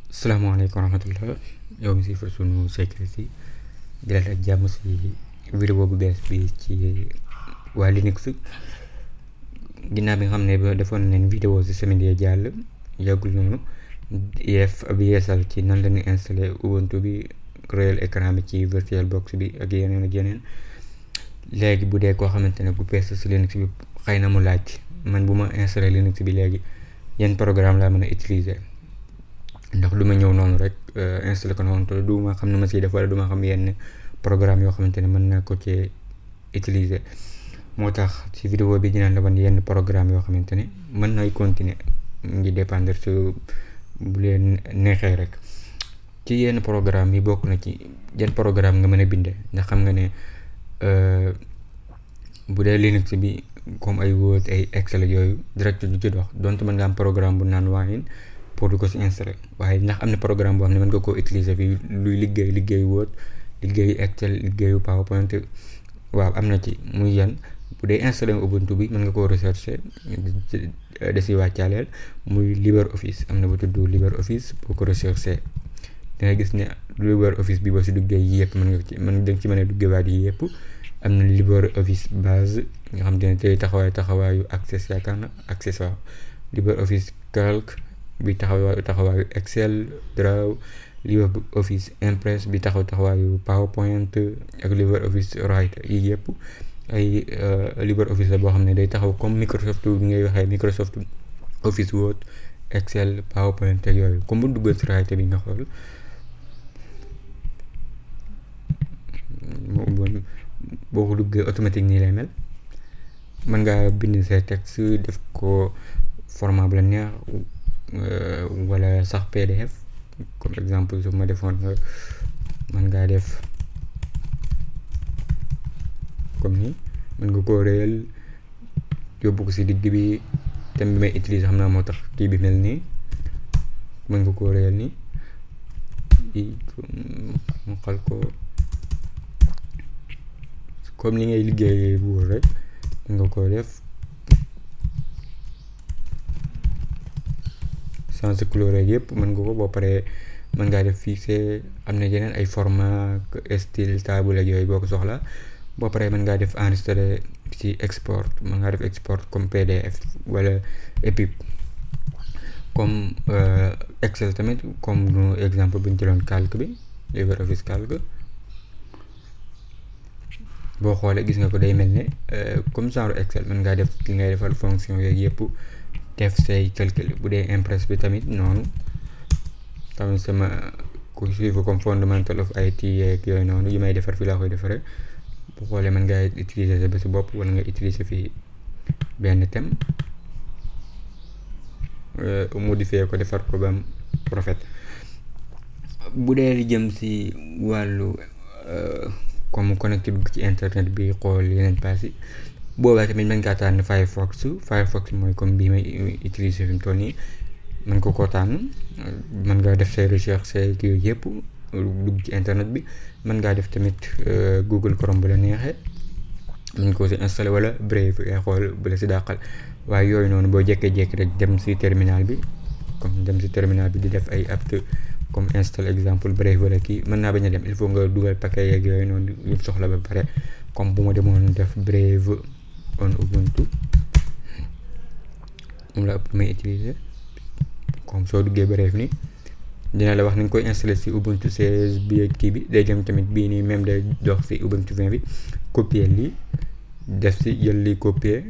salaamaaleykum wa rahmatullah yow mi si fa sunu sécurité di la ak jàmm si vidéo bu bees bi ci waa Linux ginnaaw bi nga xam ne ba defoon nañ vidéo si semaine yi jàll yàggul noonu ab yeesal ci nan la ñuy installé Ubuntu bi réel écran bi ci VirtualBox bi ak yeneen ak yeneen léegi bu dee koo xamante ne ku bees si Linux bi xëy na mu laaj man bu ma installé Linux bi léegi yan programme laa mën a utiliser ndax du ma ñëw noonu rek installé ko noonu te du ma xam ne ma siy def wala du ma xam yenn programme yoo xamante ne mën naa ko ci utiliser moo tax ci vidéo bi dinaa la wan yenn programme yoo xamante ne mën nay continuer ngi dépendre ci bu leen neexee rek ci yenn programme yi bokk na ci yan programme nga mën a binde ndax xam nga ne bu dee Linux bi comme ay Word ay Excel yooyu direct du ci dox donte mën nga am programme bu naan Wine pour di ko si installé waaye ndax am na programme boo xam ne mën nga koo utiliser fii luy liggéeyu Word liggéeyu Excel liggéeyu PowerPoint waaw am na ci muy yan bu dee installé Ubuntu bi mën nga koo rechercher da si wàccaaleel muy LibreOffice am na bu tudd LibreOffice boo ko rechercher da nga gis ne LibreOffice bi boo si duggee yëpp da nga ci mën a duggee waat yi yëpp am na LibreOffice base nga xam te ne tey taxawaayu Access yaakaar na Access waaw LibreOffice Calc bi taxawaayu Excel Draw LibreOffice Impress bi taxawaayu PowerPoint ak LibreOffice Writer yi yëpp ay LibreOffice la boo xam ne day taxaw comme Microsoft bi ngay waxee Microsoft Office Word Excel PowerPoint ak yooyu comme bu duggee si Writer bi nga xool boo ko duggee automatique nii lay mel mën ngaa bind say texte def ko format bu la neex wala sax PDF comme exemple su ma defoon mën ngaa def comme ni mën nga koo réel yóbbu ko si digg bi thème bi may utiliser xam naa moo tax kii bi mel nii mën nga koo réel nii mu xal ko comme li ngay liggéey buur rek mën nga koo def sans couleur yëpp mën nga ko boo paree mën ngaa def fixé am na yeneen ay format style table ak yooyu boo ko soxla boo paree mën ngaa def enregistré ci export mën ngaa def export comme PDF wala EPUB comme Excel tamit comme exemple bu ñu jëloon calque bi LibreOffice calque boo xoolee gis nga ko day mel ne comme genre Excel mën ngaa def li ngay defal fonction yooyu yëpp def say calcul bu dee Impress bi tamit noonu tamit sama ku suivre comme fundamental of IT yeeg yooyu noonu yi may defar fii laa koy defaree bu xoolee mën ngaa utiliser sa bésu bopp wala nga utiliser fii benn thème modifier ko defar ko ba mu rafet bu dee li jëm si wàllu comme connecté dugg ci internet bi xool yeneen pass yi boobaa tamit mën ngaa tànn Firefox mooy comme bii may utiliser fi mu toll nii mën ko koo tànn mën ngaa def say recherche say kii yëpp dugg ci internet bi mën ngaa def tamit Google Chrome bu la neexee mën ko si installé wala Brave yaay xool bu la si dàqal waaye yooyu noonu boo jékkee-jékki rek dem si terminal bi di def ay apt comme install exemple Brave wala kii mën naa bañ a dem il faut nga dugal paquet yeeg yooyu noonu yëpp soxla ba pare comme bu ma demoon def Brave on Ubuntu moom la ëpp may utiliser comme soo duggee Brave ni dina la wax ni nga koy installé si Ubuntu 16 bi ak kii bi day dem tamit bii nii même day dox si Ubuntu 20 bi copier lii def si jël lii copier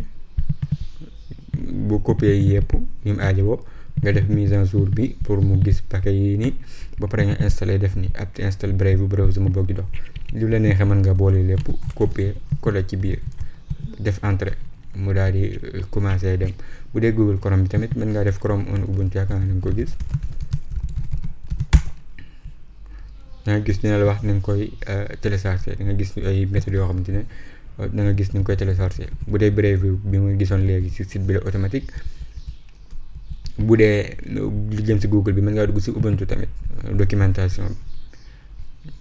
bu copier yi yëpp yi mu aajowoo nga def mise en jour bi pour mu gis paquet yi nii ba pare nga installé def ni apt install Brave browser mu bëgg di dox li la neexee mën nga boole lépp copier coller ci biir def entrée mu daal di commencer dem bu dee Google Chrome bi tamit mën ngaa def Chrome on Ubuntu yaakaar naa nga ko gis da nga gis dina la wax ni nga koy télécharger da nga gis ay méthodes yoo xamante ne da nga gis ni nga koy télécharger bu dee Brave bi ma gisoon léegi si site bi la automatique bu dee lu jëm si Google bi mën ngaa dugg si Ubuntu tamit documentation bi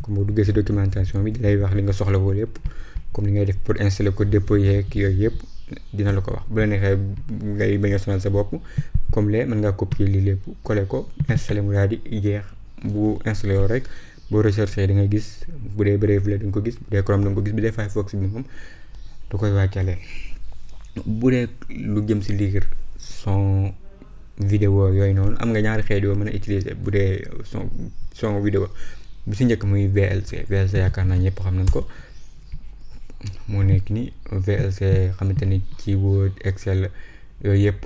comme boo duggee si documentation bi lay wax li nga soxla woo yëpp comme li ngay def pour installer ko déployer ak yooyu yëpp dina la ko wax bu la neexee ngay bañ a sonal sa bopp comme lee mën ngaa copier lii lépp coller ko installé mu daal di jeex. Bu installé yoo rek boo recherché da nga gis bu dee Brave la da nga ko gis bu dee Chrome da nga ko gis bu dee Firefox bi moom da koy wàccale. bu dee lu jëm si lire son vidéo yooyu noonu am nga ñaari xeet yoo mën a utiliser bu dee son vidéo bi si njëkk muy VLC yaakaar naa ñëpp xam nañ ko moo nekk ni VLC xamante ni ci Word Excel yooyu yëpp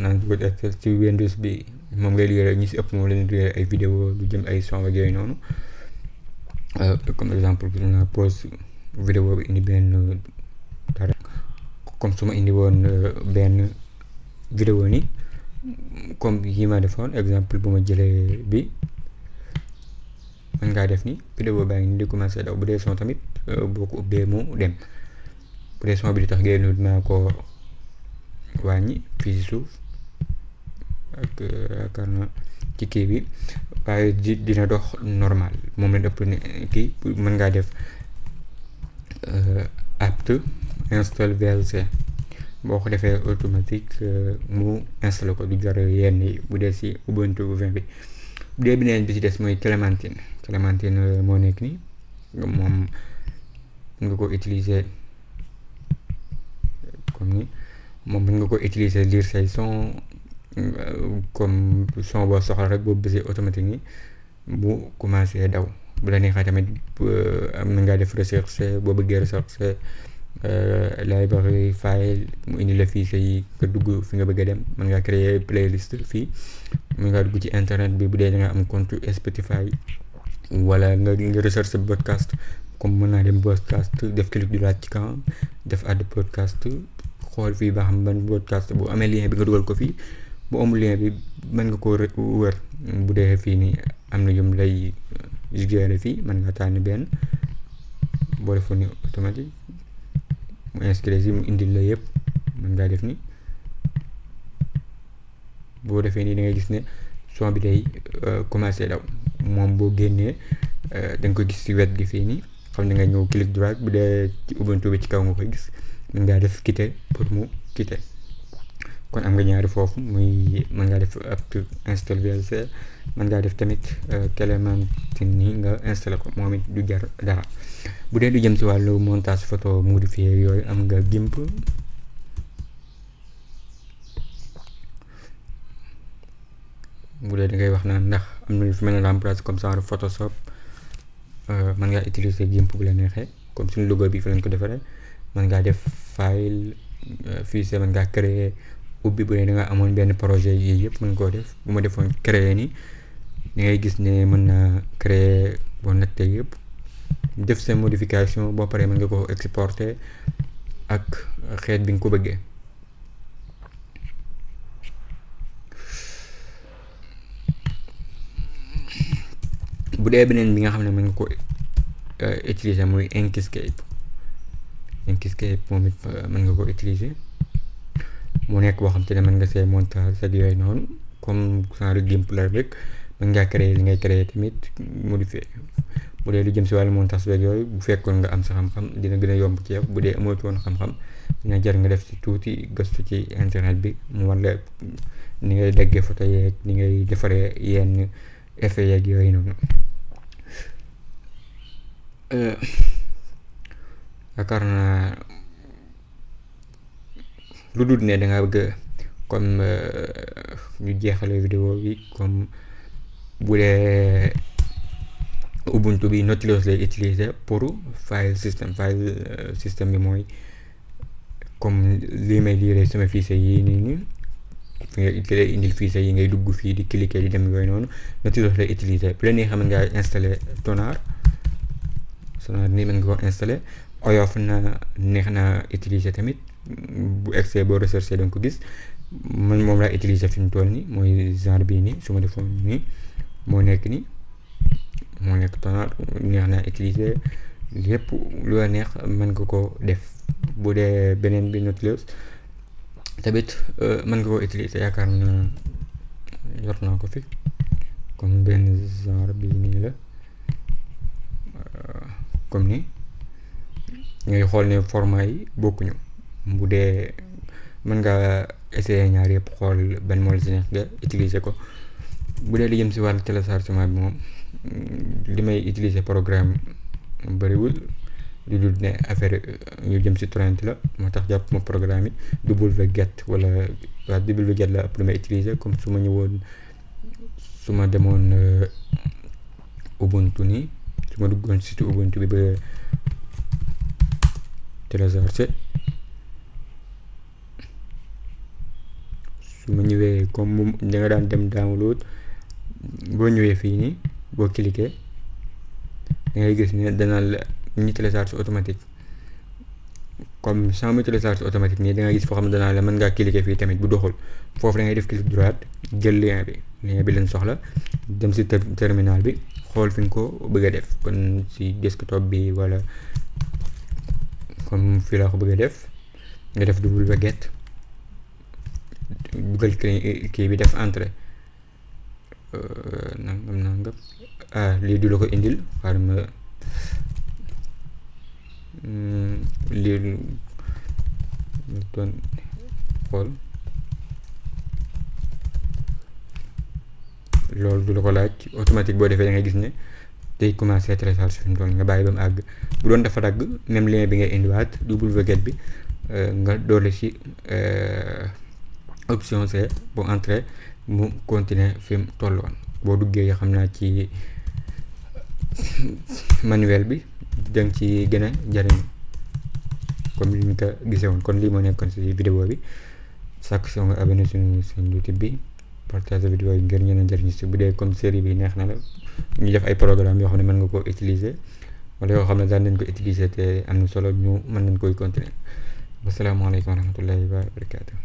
naan Word Excel ci Windows bi moom ngay lire ñi si ëpp moom lañu lire ay vidéo lu jëm ay son ak yooyu noonu comme exemple bi nga pose vidéo bi indi benn dara comme su ma indi woon benn vidéo ni comme yi ma defoon exemple bu ma jëlee bi mën ngaa def ni vidéo baa ngi ni di commencé daw bu dee son tamit boo ko ubbee mu dem bu dee son bi di tax génn dinaa ko wàññi fii si suuf ak yaakaar na ci kii bi waaye dina dox normal moom la ëpp ne kii mën ngaa def apt install VLC boo ko defee automatique mu installé ko du jar yenn yi bu dee si Ubuntu 20 bi bu dee beneen bi ci des mooy Clémentine moo nekk ni moom nga ko utiliser comme ni moom mën nga ko utiliser lire say son comme son boo soxla rek boo bësee automatique ni bu commencé daw bu la neexee tamit am na ngaa def recherche boo bëggee recherche library file mu indi la fii say nga dugg fi nga bëgg a dem mën ngaa créer playlist fii mën ngaa dugg ci internet bi bu dee da nga am compte Spotify wala nga recherche podcast comme mën naa dem podcast def clic droit ci kanam def add podcast xool fii ba xam ban podcast bu amee lien bi nga dugal ko fii bu amul lien bi mën nga koo wër bu dee fii nii am na yum lay gérer fii mën nga tànn benn boo defoon ni automatique mu inscrire si mu indil la yëpp mën ngaa def ni boo defee nii da ngay gis ne son bi day commencé daw moom boo génnee da nga ko gis si wet gi fii nii xam ne nga ñëw clic droit bu dee ci Ubuntu bi ci kaw nga koy gis mën ngaa def quitter pour mu quitter kon am nga ñaari foofu muy mën ngaa def apt install VLC mën ngaa def tamit Clémentine ni nga installé ko moom it du jar dara. bu dee du jëm si wàllu montage photo modifié yooyu am nga GIMP bu dee da ngay wax naan ndax am na lu fi mel ne remplacer comme ça Photoshop mën ngaa utiliser GIMP bu la neexee comme suñu logo bi fi lañ ko defaree mën ngaa def file fichier mën ngaa créer ubbi bu dee da nga amoon benn projet yii yëpp mën koo def bu ma defoon créer ni da ngay gis ne mën naa créer boo nattee yëpp def sa modification boo paree mën nga ko exporter ak xeet bi nga ko bëggee. bu dee beneen bi nga xam ne mën nga ko utiliser muy Inkscape moom it mën nga ko utiliser mu nekk boo xam te ne mën nga see montage ak yooyu noonu comme genre GIMP la rek mën ngaa créer li ngay créer tamit modifier bu dee lu jëm si wàllu montage beeg yooyu bu fekkoon nga am sa xam-xam dina gën a yomb ci yow bu dee amoo ci woon xam-xam dina jar nga def ci tuuti gëstu ci internet bi mu war la ni ngay daggee photo yeeg ni ngay defaree yenn effet yeeg yooyu noonu. yaakaar naa lu dul ne da nga bëgg comme ñu jeexale vidéo bi comme bu dee Ubuntu bi Nautilus lay utiliser pour file system bi mooy comme li may lire sama fichier yi nii fi nga lay indil fichier yi ngay dugg fii di cliquer di dem yooyu noonu Nautilus lay utiliser bu la neexee mën ngaa installer Sonar nii mën nga ko installer oyof na neex na utiliser tamit bu excès boo recherché da nga ko gis man moom laa utiliser fi mu toll nii mooy genre bii nii su ma defoon nii moo nekk Sonar neex na utiliser lépp lu la neex mën nga ko def bu dee beneen bi Nautilus tamit mën nga ko utiliser yaakaar na yor naa ko fi comme benn genre bii nii la comme ni ngay xool ne format yi bokkuñu bu dee mën nga essayer ñaar yëpp xool ban moo la si neex nga utiliser ko. Bu dee li jëm si wàllu téléchargement bi moom li may utiliser programme bëriwul lu dul ne affaire yu jëm si torrent la moo tax jàpp ma programme yi wget wala waa wget la ëpp lu may utiliser comme su ma demoon Ubuntu nii su ma duggoon site Ubuntu bi ba télécharger su ma ñëwee comme da nga daan dem download boo ñëwee fii nii boo cliquer da ngay gis ne dana la ñu télécharge automatique comme sans mu télécharge automatique nii da ngay gis foo xam ne danaa la mën ngaa cliquer fii tamit bu doxul foofu da ngay def clic droite jël lien bi leen soxla dem si terminal bi xool fi nga ko bëgg a def kon si desktop bi wala comme fii laa ko bëgg a def nga def wget dugal kii bi def entrée nangam lii du la ko indil xaaral ma lii doon xool loolu du la ko laaj automatique boo defee da ngay gis ne day commencé télécharge fi mu toll nga bàyyi ba mu àgg bu doon dafa dagg même lien bi ngay indiwaat wget bi nga doole ci option C bu entrée mu continuer fi mu tolloon boo duggee xam naa ci manuel bi danga ci gën a jariñ comme li ñu ko gisee woon kon lii moo nekkoon ci vidéo bi sàkk soo nga abonné suñu seen YouTube bi partage vidéo yi ngir ñeneen jariñ ci bu dee comme série bi neex na la ñu def ay programme yoo xam ne mën nga koo utiliser wala yoo xam ne daan nañ ko utiliser te am na solo ñu mën nañ koy continuer wasalaamaaleykum wa rahmatullahi wa barakatuh